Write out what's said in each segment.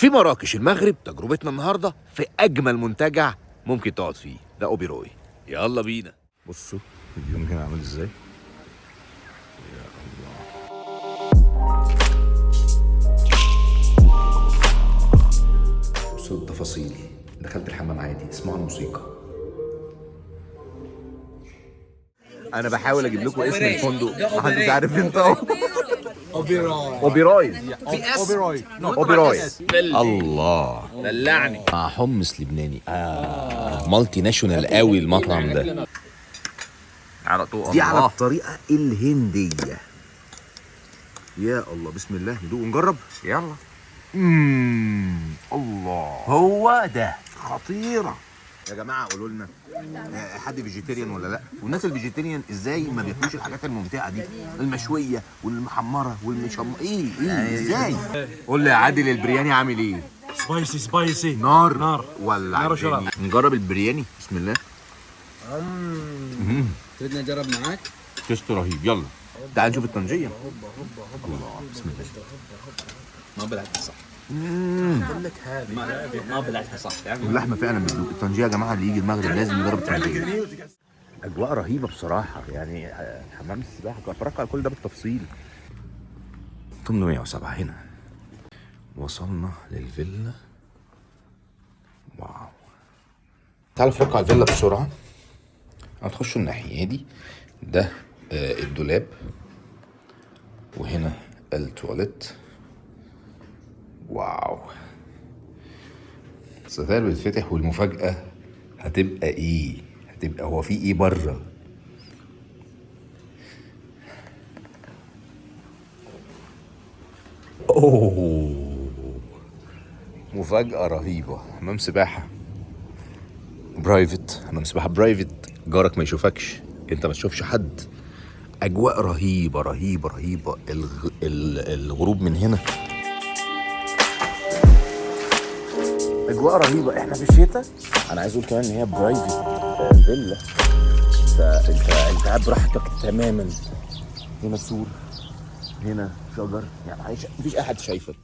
في مراكش المغرب. تجربتنا النهارده في اجمل منتجع ممكن تقعد فيه، ده اوبيروي. يلا بينا. بصوا اليوم هنا عامل ازاي. يا الله. بصوا التفاصيل. دخلت الحمام عادي، اسمعوا الموسيقى. انا بحاول اجيب لكم اسم الفندق، محدش عارف ينطقه. اوبيروي. اوبيروي. اوبيروي. الله، دلعني. مع حمص لبناني. multinational قوي المطعم ده. على طول. دي على الطريقة الهندية. يا الله، بسم الله، ندوق ونجرب. يلا. الله، هو ده. خطيرة يا جماعه. قولوا لنا حد vegetarian ولا لا؟ والناس ال vegetarian ازاي ما بياكلوش الحاجات الممتعة دي، المشويه والمحمره والمشم ايه ايه ازاي؟ قول لي يا عادل، البرياني عامل ايه؟ spicy spicy. نار نار. ولا نار وشراب. نجرب البرياني، بسم الله. تريدني اجرب معاك؟ taste رهيب. يلا تعال نشوف الطنجيه. الله، بسم الله. ما بلعتها صح. ما بلعتها صح. اللحمة فعلا بتدوب. الطنجيه يا جماعه، اللي يجي المغرب لازم يجرب الطنجيه. اجواء رهيبة بصراحة، يعني حمام السباحة، اتفرجت على كل ده بالتفصيل. 807 هنا وصلنا للفيلا. wow، تعالوا نتفرج على الفيلا بسرعة. هتخشوا الناحية دي، ده الدولاب، وهنا التواليت. wow، الستاير بتتفتح، والمفاجأة هتبقى ايه؟ هتبقى هو في ايه بره؟ اوه، مفاجأة رهيبة. حمام سباحة private، حمام سباحة private، جارك ما يشوفكش، انت ما تشوفش حد. اجواء رهيبة رهيبة رهيبة. الغروب من هنا، اجواء رهيبة. احنا في الشتاء. انا عايز اقول كمان ان هي private فيلا، فانت قاعد براحتك تماما. هنا سور، هنا شجر، يعني عايش مفيش احد شايفك.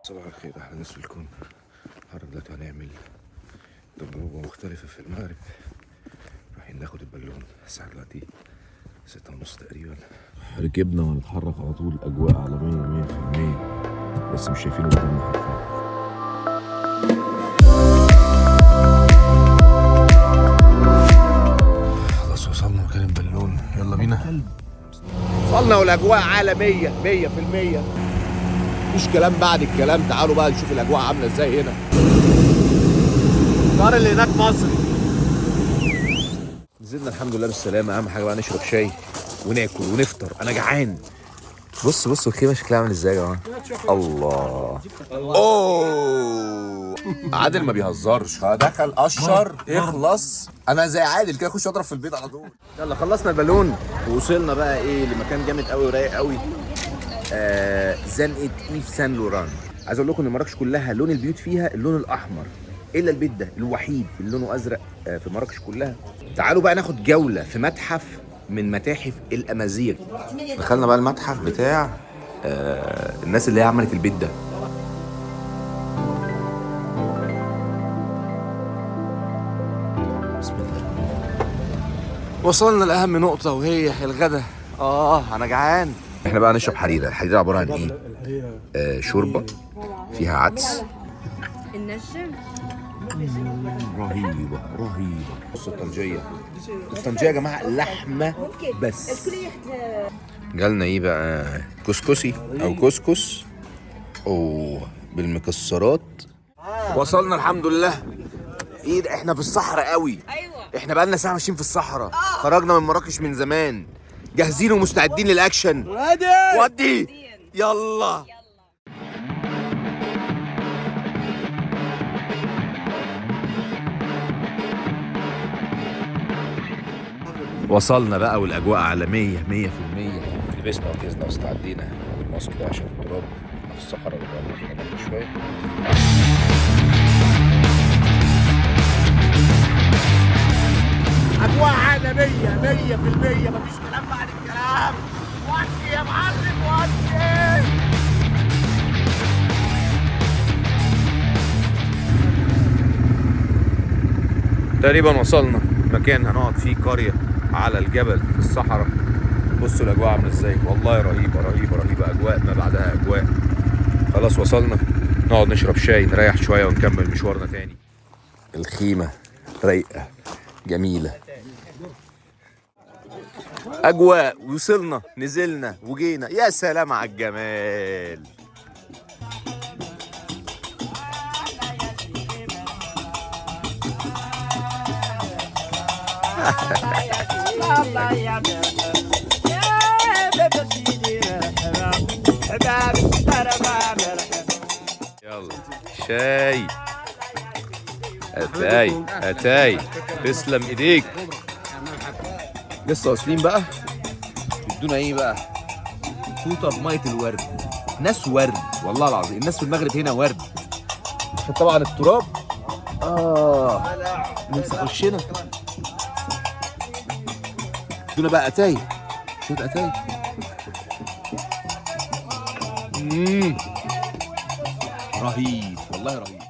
صباح الخير، احلى ناس في الكون. النهارده دلوقتي هنعمل تجربة مختلفة في المغرب. رايحين ناخد البالون. الساعة دلوقتي 6:30 تقريبا. ركبنا وهنتحرك على طول. أجواء عالمية 100%، بس مش شايفين قدامنا حرفيا. خلاص وصلنا مكان البالون، يلا بينا. وصلنا والأجواء عالمية 100%، مفيش كلام بعد الكلام. تعالوا بقى نشوف الأجواء عاملة ازاي هنا. النار اللي هناك مصري. نزلنا الحمد لله بالسلامة. أهم حاجة بقى نشرب شاي وناكل ونفطر، أنا جعان. بص بص الخيمة شكلها عامل ازاي يا جماعة. الله، اوه، عادل ما بيهزرش، دخل قشر اخلص. انا زي عادل كده اخش اضرب في البيت على طول. يلا خلصنا البالون ووصلنا بقى ايه لمكان جامد قوي ورايق قوي، زنقة ايف سان لوران. عايز اقول لكم ان مراكش كلها لون البيوت فيها اللون الاحمر، الا البيت ده الوحيد اللي لونه ازرق في مراكش كلها. تعالوا بقى ناخد جولة في متحف من متاحف الامازيغ. دخلنا بقى المتحف بتاع الناس اللي هي عملت البيت ده. بسم الله. وصلنا لأهم نقطة وهي الغدا. أنا جعان. احنا بقى نشرب حريرة. الحريرة عبارة عن إيه؟ شوربة فيها عدس. النجم. رهيبة رهيبة. بصوا الطنجية، الطنجية يا جماعة لحمة بس. جالنا ايه بقى؟ كسكسي او كسكس او بالمكسرات. وصلنا الحمد لله. ايه ده، احنا في الصحراء قوي. ايوه. احنا بقالنا ساعة ماشيين في الصحراء. خرجنا من مراكش من زمان، جاهزين ومستعدين للاكشن. ودي يلا. وصلنا بقى والاجواء عالمية 100%. لبسنا وجهزنا واستعدينا، والماسك ده عشان التراب في الصحراء يبقى جنب شوية. اجواء عالمية 100%، مفيش كلام بعد الكلام. ودي يا معلم ودي. تقريبا وصلنا مكان هنقعد فيه، قرية على الجبل في الصحراء. بصوا الاجواء عامله ازاي، والله رهيبة رهيبة رهيبة، اجواء ما بعدها اجواء. خلاص وصلنا، نقعد نشرب شاي، نريح شوية ونكمل مشوارنا تاني. الخيمة رايقة جميلة، اجواء. وصلنا نزلنا وجينا، يا سلام على الجمال. يلا شاي اتاي اتاي، تسلم ايديك. لسه واصلين بقى، ادونا ايه بقى؟ فوطه بميه الورد. ناس ورد والله العظيم، الناس في المغرب هنا ورد. عشان طبعا التراب نمسح وشنا. ادونا بقى اتاي، شوية اتاي. رهيب والله رهيب.